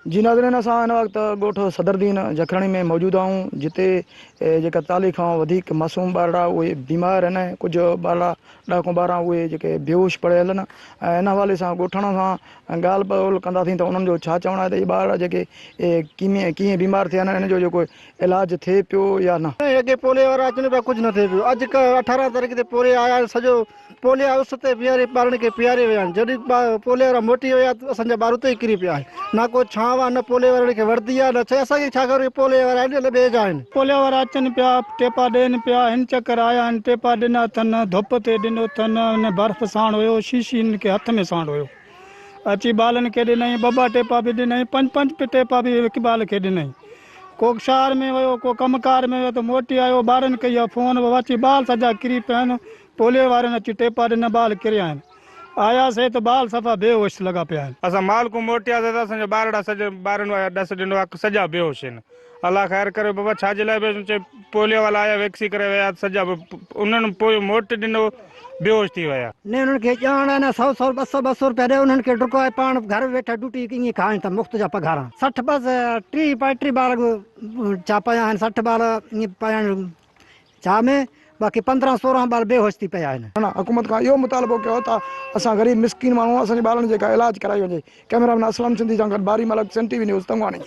جي ناظرين اسان هن وقت ڳوٺ صدردين جکراڻي ۾ موجود آهيون جتي جيڪا 40 کان وڌيڪ معصوم ٻارڙا اهي بيمار آهن ۽ ڪجهه ٻارڙا 10 کان 12 اهي جيڪي بيهوش پڙهيل آهن ۽ ان حوالي سان ڳوٺاڻن سان ڳالهه ٻولهه ڪنداسين ته انهن جو ڇا چوڻ آهي ته اهي ٻارڙا جيڪي ڪيئن بيمار ٿيا آهن ان جو جيڪو علاج ٿئي پيو يا نه. اڳي پوليو وارا اچن پيا ڪجهه نه ٿئي پيو اڄ 18 تاريخ تي پوليو آيا آهن سڄو پوليا اس تي بيهاري ٻارن کي پياري ويا آهن جڏهن پوليا وارا موٽي ويا ته اسان جا ٻار اتي ئي ڪري پيا آهن نه ڪو ڇانو آهي نه پوليا وارن کي وردي آهي نه ڇا اسان کي ڇا خبر پوليا وارا آهن يا نه ٻئي جا آهن. پوليا وارا اچن پيا ٽيپا ڏين پيا هن چڪر آيا آهن ٽيپا ڏنا اٿن ڌپ تي ڏنو اٿن ان برف ساڻ هيو شيشي هنن کي هٿ ۾ ساڻ هيو اچي ٻالن کي ڏنائين ٻه ٻه ٽيپا به ڏنائين پنج پنج ٽيپا به هڪ ٻال کي ڏنائين ڪو شهر ۾ ويو ڪو ڪم ڪار ۾ ويو ته موٽي آيو ٻارن کي اها فون اچي ٻال سڄا ڪري پيا آهن پوليو وارن اچي ٽيپا ڏنا ٻال ڪريا آهن آيا سي ته ٻال صفا بي هوش لڳا پيا آهن. اسان مال کون موٽياسي ته اسان جا ٻارڙا سڄا ٻارن وارا ڏس ڏنو آ سڄا بيهوش آهن الله خير ڪري بابا ڇا جي لاء بيهوش چي پوليو والا آيا ويڪسي ڪري ويا سڄا انهن پوء موٽ ڏنو بيهوش ٿي ويا. نه انهن کي ڄاڻ آهي نه سئو سئو ٻه سئو ٻه سئو روپيا ڏي انهن کي ڊڪو آهي پاڻ گهر ويٺا ڊوٽي ائين کائن ٿا مفت جا پگهارا. 60 بس 30 35 ٻار ڇا پيا آهن 60 ٻار ائين پيا آهن ڇا ۾ باقي 15 16 ٻار بيهوش ٿي پيا آهن. هن حڪومت کان اهو مطالبو ڪيو ته اسان غريب مسڪين ماڻهو اسان جي ٻارن جيڪا علاج ڪرائي وڃي. ڪئميرا مين اسلم سنڌي سان گڏ باري ملڪ سنڌ ٽي وي نيوز تنگواڻي.